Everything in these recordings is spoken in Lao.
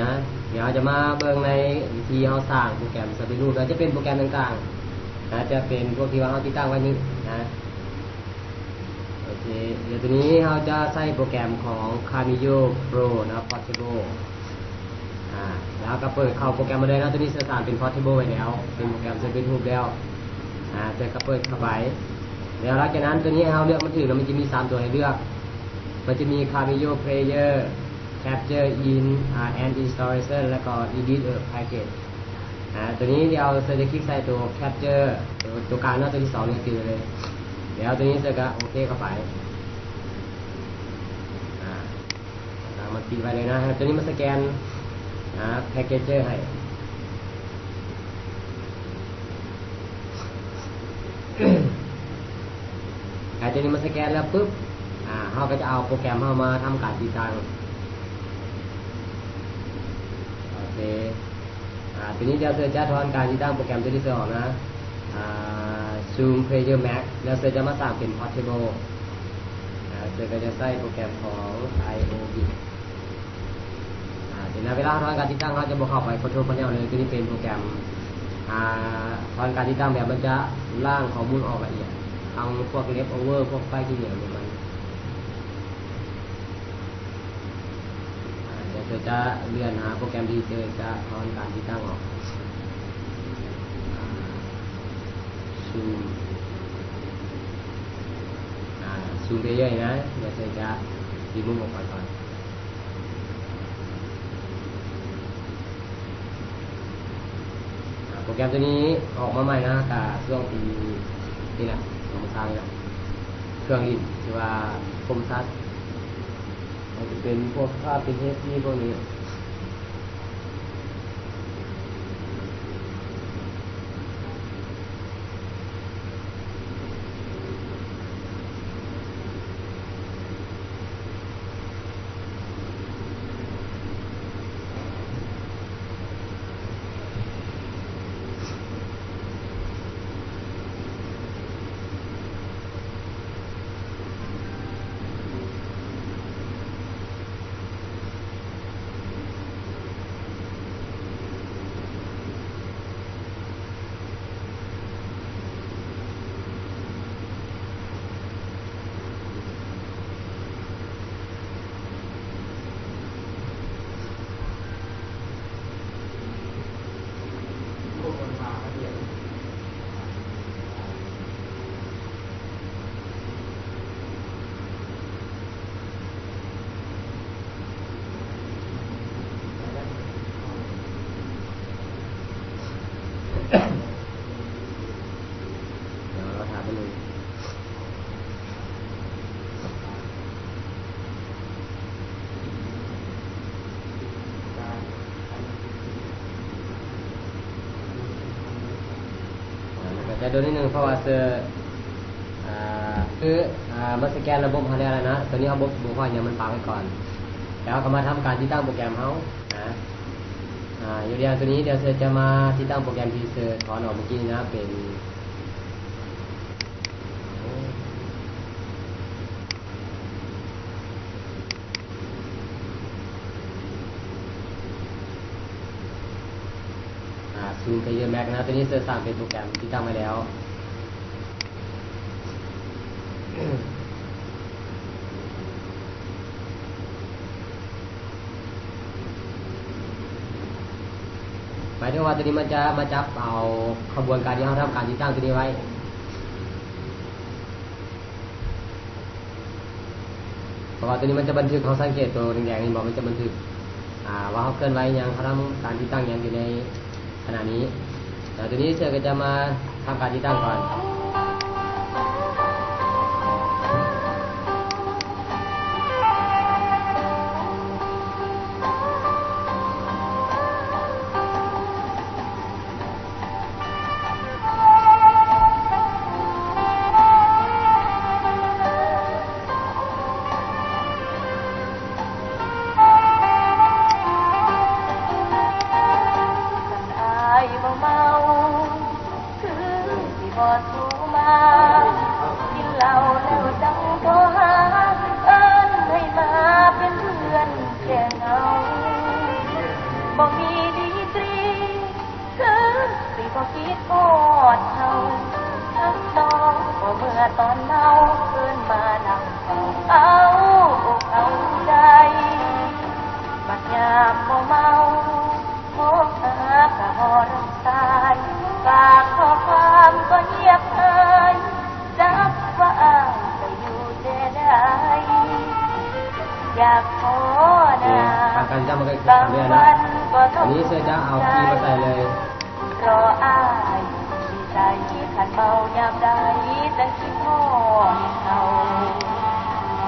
ນະ ດຽວເຮົາຈະມາເບິ່ງໃນວິທີເຮົາສ້າງໂປຣແກຣມສຳເລັດຮູບນະ ຈະເປັນໂປຣແກຣມຕ່າງໆນະ ຈະເປັນພວກທີ່ວ່າເຮົາຕິດຕັ້ງໄວ້ນີ້ນະ. ໂອເຄ ດຽວໂຕນີ້ເຮົາຈະໃຊ້ໂປຣແກຣມຂອງ Cameo Pro ນະ Portable ອາ ແລ້ວກໍເປີດເຂົ້າໂປຣແກຣມມາເລີຍເນາະ. ໂຕນີ້ເສືອສ້າງເປັນ Portable ໄວ້ແລ້ວ ເປັນໂປຣແກຣມສຳເລັດຮູບແລ້ວ ອາ ເສືອກໍເປີດເຂົ້າໄປ ແລ້ວຫຼັງຈາກນັ້ນໂຕນີ້ໃຫ້ເຮົາເລືອກມັນຖືກນະ ມັນຈະມີສາມໂຕໃຫ້ເລືອກ ມັນຈະມີ Cameo Player, Capture in ອາ and Installation ແລ້ວກໍ Edit a Package ອາ ໂຕນີ້ດຽວເສືອຈະຄລິກໃສ່ໂຕ Capture ໂຕ ໂຕກາງເນາະ ໂຕທີສອງນີ້ຄືເລີຍ ແລ້ວໂຕນີ້ເສືອກໍໂອເຄເຂົ້າໄປ ອາ ເອົາມາຕິດໄວ້ເລີຍນະ ໃຫ້ໂຕນີ້ມາສະແກນ ອາ Packager ໃຫ້ ໃຫ້ໂຕນີ້ມາສະແກນແລ້ວປຶບ ອາ ເຮົາກໍຈະເອົາໂປຣແກຣມເຮົາມາທຳການຕິດຕັ້ງ ໂອເຄ ອາ ໂຕນີ້ດຽວເສືອຈະຖອນການຕິດຕັ້ງໂປຣແກຣມໂຕນີ້ເສືອອອກນະ ອາ Zoom Player Max ແລ້ວເສືອຈະມາສ້າງເປັນ Portable ອາ ເສືອກໍຈະໃຊ້ໂປຣແກຣມຂອງ IOBit ອາ ເວລາເຮົາຖອນການຕິດຕັ້ງ ເຮົາຈະບໍ່ເຂົ້າໄປ Control Panel ເລີຍ ໂຕນີ້ເປັນໂປຣແກຣມ ອາ ຖອນການຕິດຕັ້ງແບບມັນຈະລ້າງຂໍ້ມູນອອກລະອຽດ ທັງພວກ Leftover ພວກໄຟລ໌ທີ່ເຫຼືອນີ້ມັນ ອາ ດຽວເຮົາຈະເລື່ອນຫາໂປຣແກຣມທີ່ເຮົາຈະຖອນການຕິດຕັ້ງອອກ ອາ Zoom ອາ Zoom Player ນີ້ນະ ດຽວເຮົາຈະ remove ອອກໄປກ່ອນ. ອາ ໂປຣແກຣມໂຕນີ້ອອກມາໃໝ່ນະ ກະຊ່ວງປີນີ້ແຫຼະ ສອງພັນຊາວນີ້ແຫຼະ ເຄື່ອງຫຼິ້ນທີ່ວ່າຄົມຊັດ ອາດຈະເປັນພວກພາບເປັນ ເອັສ ດີ ພວກນີ້. ອາ ມັນກໍຈະດົນນິດໜຶ່ງ ເພາະວ່າເຊີ ອາ ຄື ອາ ມັນສະແກນລະບົບເຮົາແລ້ວນະ ໂຕນີ້ເຮົາບໍ່ ບໍ່ຄ່ອຍຫຍັງ ມັນປະໄວ້ກ່ອນ ແລ້ວເຮົາກໍມາທຳການຕິດຕັ້ງໂປຣແກຣມເຮົານະ. ອາ ຢູ່ດຽວໂຕນີ້ ດຽວເຊີຈະມາຕິດຕັ້ງໂປຣແກຣມທີ່ເຊີຖອນອອກເມື່ອກີ້ນະ ເປັນ ອາ Zoom Player Max ນະ ໂຕນີ້ເຊີສ້າງເປັນໂປຣແກຣມທີ່ຕັ້ງໄວ້ແລ້ວ ໝາຍເຖິງວ່າໂຕນີ້ມັນຈະມາຈັບເອົາຂະບວນການທີ່ເຮົາທຳການຕິດຕັ້ງໂຕນີ້ໄວ້. ເພາະວ່າໂຕນີ້ມັນຈະບັນທຶກ ເຮົາສັງເກດໂຕແດງໆນີ້ບໍ່ ມັນຈະບັນທຶກ ອາ ວ່າເຮົາເຄື່ອນໄຫວຫຍັງ ເຮົາທຳການຕິດຕັ້ງຫຍັງຢູ່ໃນຂະນະນີ້. ແລ້ວໂຕນີ້ເຊີກໍຈະມາທຳການຕິດຕັ້ງກ່ອນ. ຄັນອ້າຍບໍ່ເມົາ ຄືຊິບໍ່ໂທ ຢາກຂໍນາງ ໂອເຄ ທາງການຈຳມັນກໍສຳເລັດແລ້ວ. ອັນນີ້ເຊື່ອຈະເອົາຄີມາໃສ່ເລີຍ. ລໍອ້າຍ ໃສຄັນເມົາຍາມໃດ ຈັ່ງຄິດຮອດເຂົາ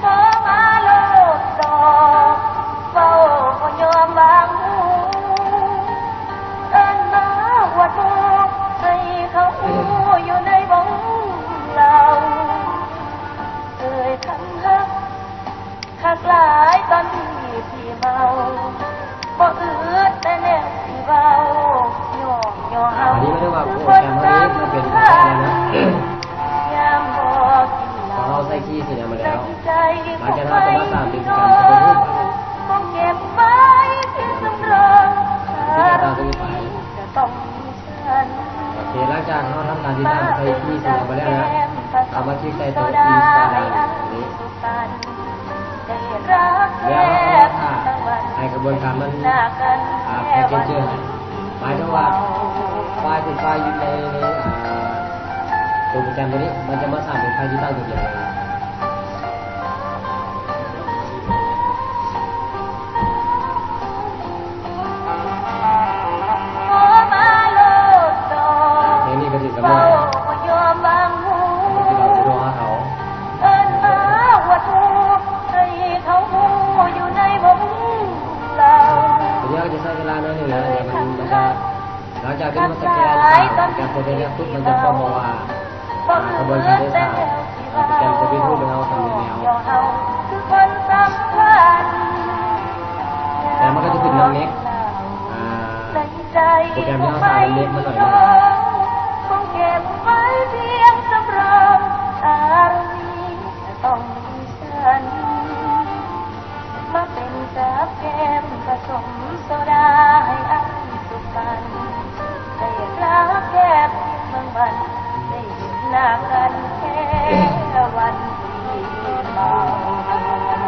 ໂທມາໂລດດອກ ເວົ້າບໍ່ຍອມວາງຫູ ເອີ້ນມາອວດໝູ່ ໃຫ້ເຂົາຮູ້ຢູ່ໃນວົງເລົ່າ ເອີຍຄຳຮັກ ຄັກຫຼາຍຕອນທີ່ພີ່ເມົາ ບໍ່ອຶດແຕ່ແນວຊິເວົ້າ ຍ້ອງຍໍເຮົາຄືຄົນສຳຄັນ ຍາມບໍ່ກິນເຫຼົ້າ ໃສ່ໃຈຂອງເຮົາ ຄງເກັບໄວ້ເປັນສຳຮອງ ອາມີຈະຕ້ອງມີສັນ ໂອເຄ ຫຼັງຈາກເຮົາທຳການຕິດຕັ້ງໃສ່ຄີເສັດໄປແລ້ວນະ ເຮົາມາຄລິກໃສ່ໂຕອິນສະຕອລ ນີ້ ແລ້ວເຮົາກໍລໍຖ້າໃຫ້ຂະບວນການມັນ ອາ ແພັກເກັດເຈີໃຫ້ ໝາຍເຖິງວ່າ ໄຟລ໌ ໄຟລ໌ຢູ່ໃນ ໃນ ອາ ໂຕໂປຣແກຣມໂຕນີ້ ມັນຈະມາສ້າງເປັນໄຟລ໌ຕິດຕັ້ງໂຕດຽວເລີຍ. ເພງນີ້ກໍຊິສະເໝີ ເຂົາຊິເວົ້າຢູ່ເນາະເຮົາ ເອີ້ນມາອວດໝູ່ ໃຫ້ເຂົາຮູ້ຢູ່ໃນວົງເລົ່າ ດຽວຈະໃຊ້ເວລາໜ້ອຍໜຶ່ງນະ ດຽວມັນ ມັນຈະ ຫຼັງຈາກທີ່ມັນສະແກນ ອາ ການເປີດເຮັດແລ້ວປຸບ ມັນຈະຟ້ອງບອກວ່າ ອາ ຂະບວນການໄດ້ສ້າງ ອາ ໂປຣແກຣມສະວິດຮູບໃຫ້ເຮົາສຳເລັດແລ້ວ ແຕ່ມັນກໍຈະຂຶ້ນນຳເນັກ ອາ ໂປຣແກຣມທີ່ເຮົາສ້າງນຳເນັກມາໜ້ອຍໜຶ່ງ. ຄງເກັບໄວ້ພຽງສຳຮອງ ອາຣະມີຈະຕ້ອງມີສັນ ມາເປັນກັບແກ້ມປະສົມໂຊດາ ໃຫ້ອ້າຍສຸກປັນ ໄດ້ຮັກແທບເຖິງບາງວັນ ໄດ້ເຫັນໜ້າກັນແຄ່ວັນທີ່ເມົາ.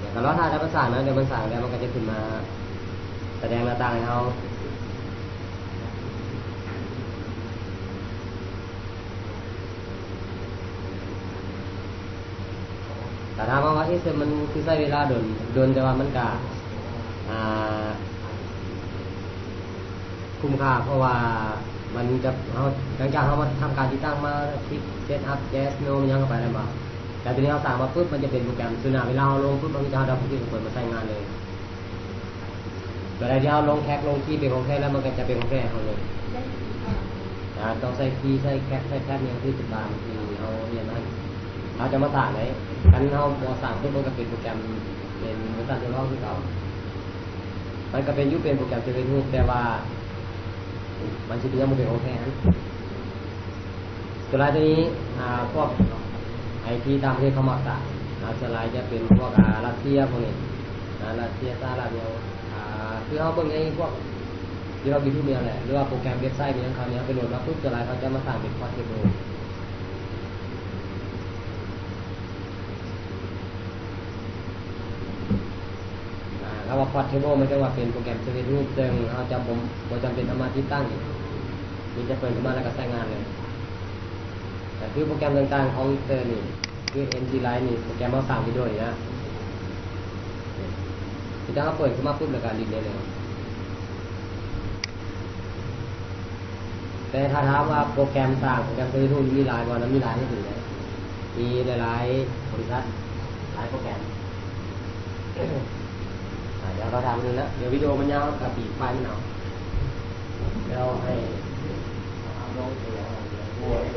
ດຽວກໍລໍຖ້າແຕ່ມັນສ້າງນະ ດຽວມັນສ້າງແລ້ວມັນກໍຈະຂຶ້ນມາສະແດງໜ້າຕ່າງໃຫ້ເຮົາ. ແຕ່ຖາມມາວ່າ ເອີ ມັນຄືໃຊ້ເວລາດົນ ດົນ ແຕ່ວ່າມັນກະ ອ່າ ຄຸ້ມຄ່າ ເພາະວ່າມັນຈະ ເຮົາ ຫຼັງຈາກເຮົາມາທຳການຕິດຕັ້ງມາ ຄລິກເຊັດອັບ ແຈສໂນ ຫຍັງເຂົ້າໄປແລ້ວ ແລ້ວໂຕນີ້ເຮົາສ້າງມາປຶບ ມັນຈະເປັນໂປຣແກຣມ ສ່ວນໜ້າເວລາເຮົາລົງປຶບ ເຮົາກໍຈະເອົາດັບເອົາຄລິກເປີດມາໃຊ້ງານເລີຍ. ໂຕໃດທີ່ເຮົາລົງແທັກລົງຄີເປັນຂອງແທ້ແລ້ວ ມັນກໍຈະເປັນຂອງແທ້ໃຫ້ເຮົາເລີຍ. ອ່າ ຕ້ອງໃສ່ຄີ ໃສ່ແທັກ ໃສ່ແທັບຫຍັງຄືຕາມທີ່ເຮົາຮຽນຫັ້ນ ເຮົາຈະມາສ້າງໄດ້. ຄັນເຮົາບໍ່ສ້າງປຶບ ມັນກໍເປັນໂປຣແກຣມ ເປັນເວີຊັນທົດລອງຄືເກົ່າ. ມັນກໍເປັນຢູ່ ເປັນໂປຣແກຣມສຳເລັດຮູບ ແຕ່ວ່າມັນຊິຍັງບໍ່ເປັນຂອງແທ້ຫັ້ນ. ສ່ວນຫຼາຍໂຕນີ້ ອ່າ ພວກໄອທີຕ່າງປະເທດເຂົາມັກສ້າງ ອ່າ ສ່ວນຫຼາຍຈະເປັນພວກ ອ່າ ຣັດເຊຍພວກນີ້ ອ່າ ຣັດເຊຍ ສະຫະລັດຫຍັງ ອ່າ ຄືເຮົາເບິ່ງໃນພວກທີ່ເຮົາ YouTube ນີ້ແຫຼະ ຫຼືວ່າໂປຣແກຣມເວັບໄຊຫຍັງເຂົານີ້ ເຮົາໄປໂຫຼດມາປຶບ ສ່ວນຫຼາຍເຂົາຈະມາສ້າງເປັນພອດເທເບິ້ນ. ອ່າ ຄຳວ່າພອດເທເບິ້ນ ໝາຍເຖິງວ່າເປັນໂປຣແກຣມສຳເລັດຮູບ ເຊິ່ງເຮົາຈະບໍ່ ບໍ່ຈຳເປັນຕ້ອງມາຕິດຕັ້ງ ມີແຕ່ເປີດຂຶ້ນມາແລ້ວກໍໃຊ້ງານເລີຍ. ກໍຄືໂປຣແກຣມຕ່າງໆຂອງເຕີນີ້ ຄື ເອັນຈີ ໄລ ນີ້ ໂປຣແກຣມເຮົາສ້າງວິດີໂອນີ້ນະ ຄືເຮົາເປີດຂຶ້ນມາປຶບ ແລ້ວກໍຫຼິ້ນໄດ້ເລີຍ. ແຕ່ຖ້າຖາມວ່າໂປຣແກຣມສ້າງ ໂປຣແກຣມສຳເລັດຮູບມີຫຼາຍບໍ່? ນະ ມີຫຼາຍທີ່ສຸດເລີຍ ມີຫຼາຍໆບໍລິສັດ ຫຼາຍໂປຣແກຣມ. ອ່າ ດຽວເຮົາຖາມເບິ່ງນະ ດຽວວິດີໂອມັນຍາວ ເຮົາກໍບີບໄຟລ໌ມັນເອົາ ແລ້ວໃຫ້ເອົາລົງເສຍງ.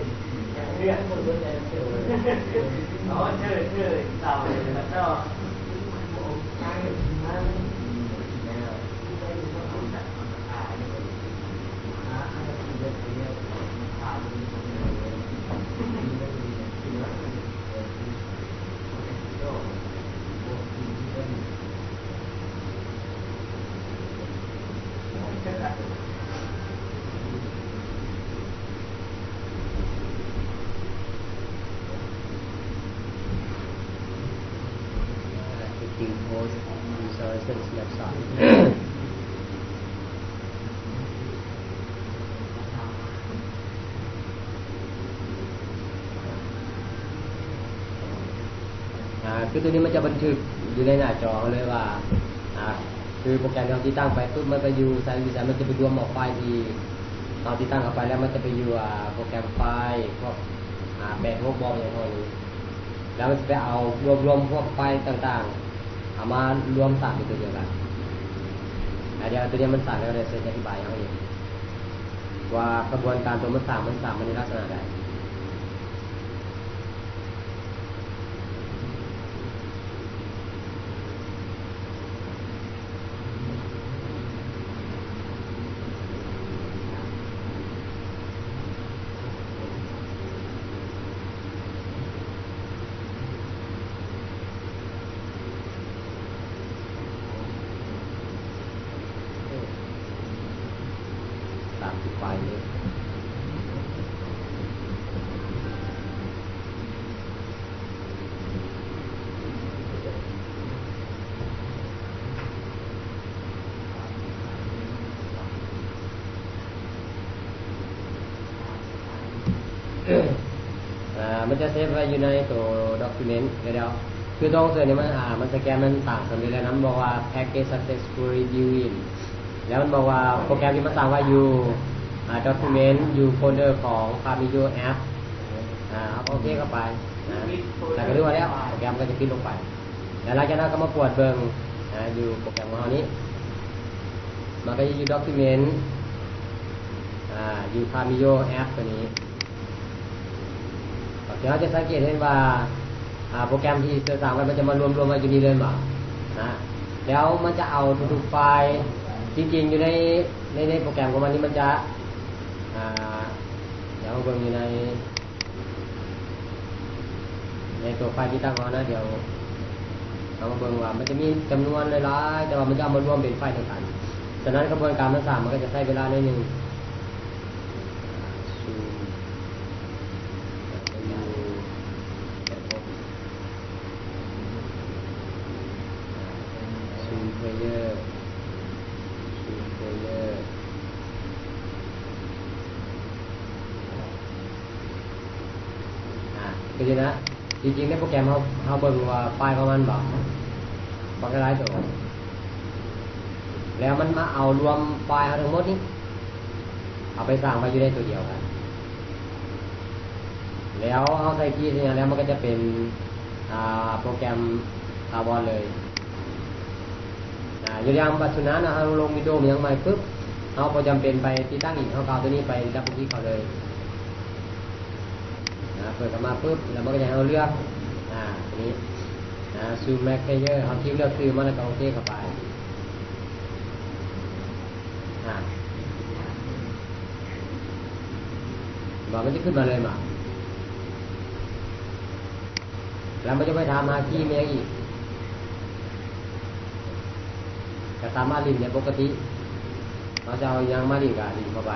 ເ Import Installation Snapshot ອ່າ ຄືຕົວນີ້ມັນຈະບັນທຶກຢູ່ໃນໜ້າຈໍເຮົາເລີຍວ່າ ອ່າ ຄືໂປຣແກຣມທີ່ເຮົາຕິດຕັ້ງໄປປຶບ ມັນໄປຢູ່ໃສຢູ່ໃສ ມັນຈະໄປລວມເອົາໄຟລ໌ທີ່ເຮົາຕິດຕັ້ງເຂົ້າໄປ ແລ້ວມັນຈະໄປຢູ່ ອ່າ ໂປຣແກຣມໄຟລ໌ພວກ ອ່າ ແປດຫົກບໍ ຫຍັງພວກນີ້ ແລ້ວມັນຈະໄປເອົາລວບລວມພວກໄຟລ໌ຕ່າງໆ ເອົາມາລວມສ້າງເປັນຕົວດຽວກັນ. ແລ້ວດຽວຕົວນີ້ມັນສ້າງແລ້ວ ດຽວເຊີນຈະອະທິບາຍໃຫ້ເຮົາເຫັນວ່າຂະບວນການຕົວມັນສ້າງ ມັນສ້າງມາໃນລັກສະນະໃດ. ຕາມທີ່ໄຟລ໌ເລີຍ. ອ່າ ມັນຈະເຊຟໄວ້ຢູ່ໃນໂຕ document ແລ້ວ ຄືຕົວເຄື່ອງນີ້ມັນ ອ່າ ມັນສະແກນ ມັນສ້າງສຳເລັດແລ້ວນະ ມັນບອກວ່າ package successfully built in ແລ້ວມັນບອກວ່າໂປຣແກຣມທີ່ມັນສ້າງໄວ້ຢູ່ ອ່າ document ຢູ່ໂຟນເດີຂອງ Pamiyo App ອ່າ ເຮົາກໍໂອເຄເຂົ້າໄປນະ ແລ້ວກໍຖືວ່າແລ້ວ ໂປຣແກຣມກໍຈະປິດລົງໄປ. ແລ້ວຫຼັງຈາກນັ້ນກໍມາກວດເບິ່ງ ອ່າ ຢູ່ໂປຣແກຣມຂອງເຮົານີ້ ມັນກໍຈະຢູ່ document ອ່າ ຢູ່ Pamiyo App ຕົວນີ້. ໂອເຄ ເຮົາຈະສັງເກດເຫັນວ່າ ອ່າ ໂປຣແກຣມທີ່ເຊີນສ້າງໄວ້ ມັນຈະມາລວມໆໄວ້ຢູ່ນີ້ເລີຍແມ່ນບໍ່ນະ ແລ້ວມັນຈະເອົາທຸກໆໄຟລ໌ ຈິງໆຢູ່ໃນ ໃນ ໃນໂປຣແກຣມຂອງມັນນີ້ ມັນຈະ ອ່າ ດຽວເຮົາເບິ່ງຢູ່ໃນ ໃນຕົວໄຟລ໌ຕິດຕັ້ງຂອງເຮົານະ ດຽວເຮົາມາເບິ່ງວ່າມັນຈະມີຈຳນວນຫຼາຍໆ ແຕ່ວ່າມັນຈະເອົາມາລວມເປັນໄຟລ໌ດຽວກັນ. ສະນັ້ນ ຂະບວນການມັນສ້າງ ມັນກໍຈະໃຊ້ເວລາໜ້ອຍໜຶ່ງ. ອ່າ ຄືນີ້ນະ ຈິງໆໃນໂປຣແກຣມເຮົາ ເຮົາເບິ່ງວ່າໄຟລ໌ຂອງມັນບໍ່ ບັກຫຼາຍໂຕ ແລ້ວມັນມາເອົາລວມໄຟລ໌ເຮົາທັງໝົດນີ້ ເອົາໄປສ້າງໄວ້ຢູ່ໃນໂຕດຽວກັນ ແລ້ວເຮົາໃສ່ຄີໃສ່ຫຍັງແລ້ວ ມັນກໍຈະເປັນ ອ່າ ໂປຣແກຣມຖາວອນເລີຍ. ອ່າ ຍົກຕົວຢ່າງ ບັດຊຸນນານະ ເຮົາລົງວິນໂດຫຍັງໃໝ່ປຶບ ເຮົາບໍ່ຈຳເປັນໄປຕິດຕັ້ງອີກ ເຮົາກໍເອົາຕົວນີ້ໄປດັບເບິນຄລິກເຂົ້າເລີຍ. ອ່າ ເປີດເຂົ້າມາປຶບ ແລ້ວມັນກໍຈະໃຫ້ເຮົາເລືອກ ອ່າ ຕົວນີ້ ອ່າ Zoom Manager ເຮົາຄລິກເລືອກຊື່ມັນ ແລ້ວກໍໂອເຄເຂົ້າໄປ. ອ່າ ບໍ່ ມັນຈະຂຶ້ນມາເລີຍບໍ່ ແລ້ວມັນຈະໄປຖາມຫາຄີແມ່ນຫຍັງອີກ ກໍສາມາດຫຼິ້ນໄດ້ປົກກະຕິ ເຮົາຈະເອົາຫຍັງມາຫຼິ້ນກໍຫຼິ້ນເຂົ້າໄປ.